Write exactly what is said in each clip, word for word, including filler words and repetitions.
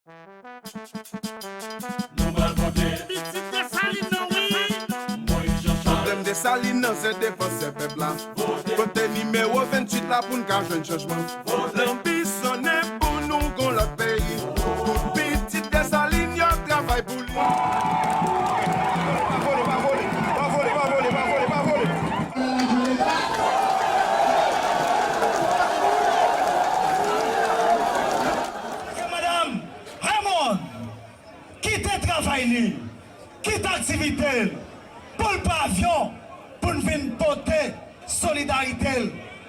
Nou pral vote. Pitit Desalin nan, wi. Moyiz Jan Chal. Pwoblèm Desalin nan se defansè pèp la. Vote nimewo venntuit la pou n ka jwenn chanjman. Vote. Lanbi sonnen pou nou gon lòt peyi. Tout pitit Desalin yo travay pou li. Pa vole, pa vole, pa vole, pa vole, pa vole, pa vole. Ke madanm Raymond kite travay li, kite aktivite l, pou l pran avyon, pou l vin pote solidarite l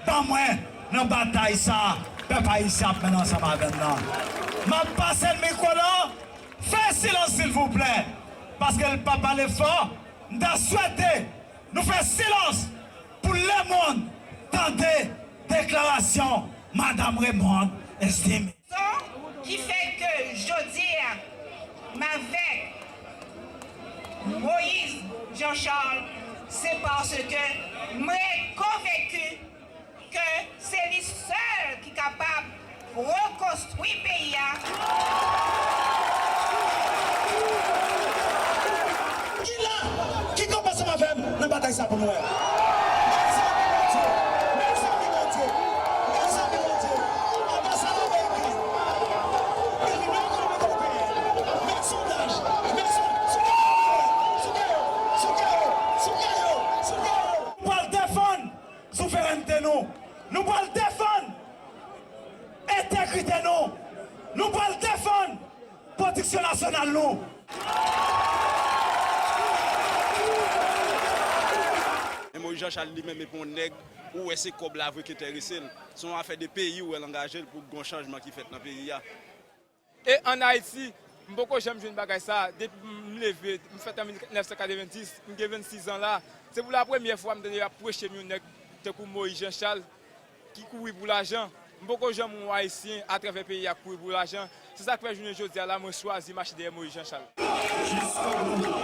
ban mwen nan batay sa a pèp ayisyen ap mennen ansanm avè m nan. M ap pase l mikwo la, fè silans silvouplè, paske l pa pale fò, m ta swete nou fè silans pou lemonn tande deklarasyon Madanm Raymond Estimé. Rezon ki fè ke jodi a m avèk Moyiz Jan Chal, se paske mwen konvenki ke se li sèl ki kapab rekonstwi peyi a. Kila ki kanpe ansanm avè m nan batay sa pou nou wè? Mezanmi Bondye! Mezanmi Bondye! Mezanmi Bondye! Anba sa la w ekri. Inyon Ekonomik Ewopeyen. Men sondaj. Men son-, souke yo! Souke yo! Souke yo! Souke yo! Souke yo! Nou pral defann souverènte nou. Nou pral defann entegrite nou. Nou pral defann pwodiksyon nasyonal nou. Men Moyiz Jan Chal li menm epi yon nèg ou wè se kòb la vre ki enterese l. Se yon afè de peyi ou wè l angaje l pou gon chanjman ki fèt nan peyi a. E ann Ayiti, m poko janm jwenn bagay sa a. Depi m leve, m fèt an mil nèf san katrevenndis, m gen vennsis an la. Se pou la premyè fwa m tande y ap preche m yon nèg tankou Moyiz Jan Chal ki kouri pou lajan. M poko janm wè yon Ayisyen atravè peyi a k kouri pou lajan. Se sa k fè jounen jodi a la, mwen chwazi mache dèyè Moyiz Jan Chal. Jiskobou.